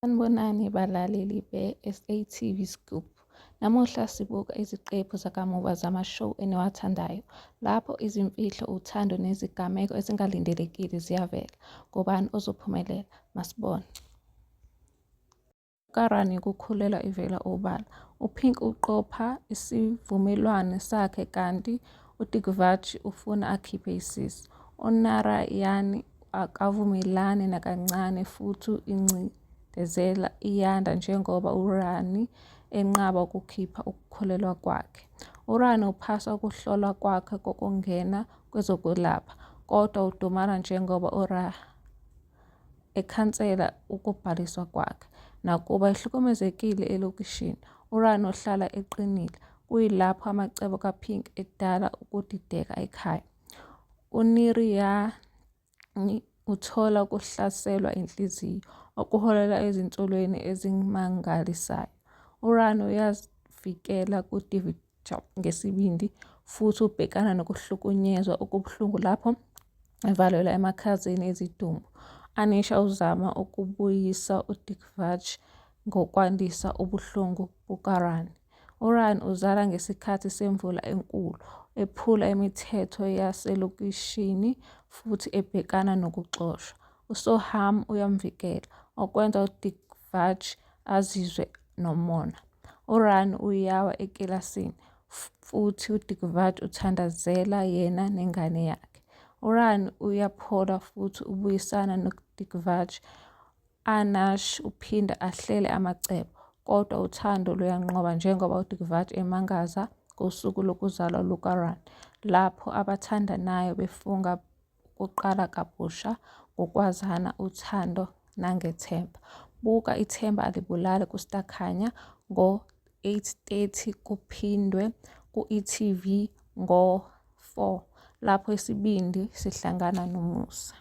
Sanibonani balaleli be-SATV Scoop. Namuhla sibuka iziqephu zakamuva zama-show eniwathandayo, lapho izimfihlo, uthando nezigameko ezingalindelekile ziyavela. Ngubani ozophumelela? Masibone. KaRani yokukhulelwa ivela obala. UPinky uqopha isivumelwano sakhe kanti uDigvijay ufuna akhiphe isisu. UNarayani akavumelani nakancane futhi ingcindezelo iyanda njengoba uRani enqaba ukukhipha ukukhulelwa kwakhe. URani uphasa ukuhlolwa kwakhe kokungena kwezokwelapha, kodwa udumala njengoba ekhansela ukubhaliswa kwakhe. Nakuba ehlukumezekile elokishini, uRani uhlala eqinile, kuyilapho amacebo kaPinky edala ukudideka ekhaya. UNirayani uthola ukuhlaselwa inhliziyo, okuholela ezinsolweni ezimangalisayo. URani uyazivikela kuDigvijay ngesibindi futhi ubhekana nokuhlukunyezwa okubuhlungu lapho evalelwa emakhazeni ezidumbu. U-Anisha uzama ukubuyisa uDigvijay ngokwandisa ubuhlungu bukaRani. URani uzala ngesikhathi semvula enkulu, ephula imithetho yaselokishini futhi ebhekana nokuxoshwa. USoham uyamvikela, okwenza uDigvijay azizwe nomona. URani uyawa ekilasini futhi uDigvijay uthandazela yena nengane yakhe. URani uyaphola futhi ubuyisana noDigvijay. U-Anash uphinda ahlele amacebo, kodwa uthando luyanqoba njengoba uDigvijay emangaza ngosuku lokuzalwa lukaRani, lapho abathandanayo befunga ukuqala kabusha ngokwazana, uthando nangethemba. Buka Ithemba Alibulali kuStar Khanya ngo-8:30 kuphindwe ku-e.tv ngo-4 lapho isibindi sihlangana nomusa.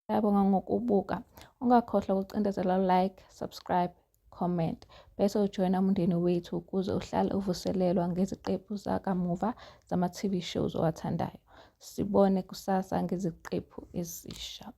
Ngiyabonga ngokubuka. Ungakhohlwa ukucindezela like, subscribe, comment bese ujoyina umndeni wethu ukuze uhlale uvuselelwa ngeziqephu zakamuva zama-TV shows owathandayo. Sibone kusasa ngeziqephu ezisha.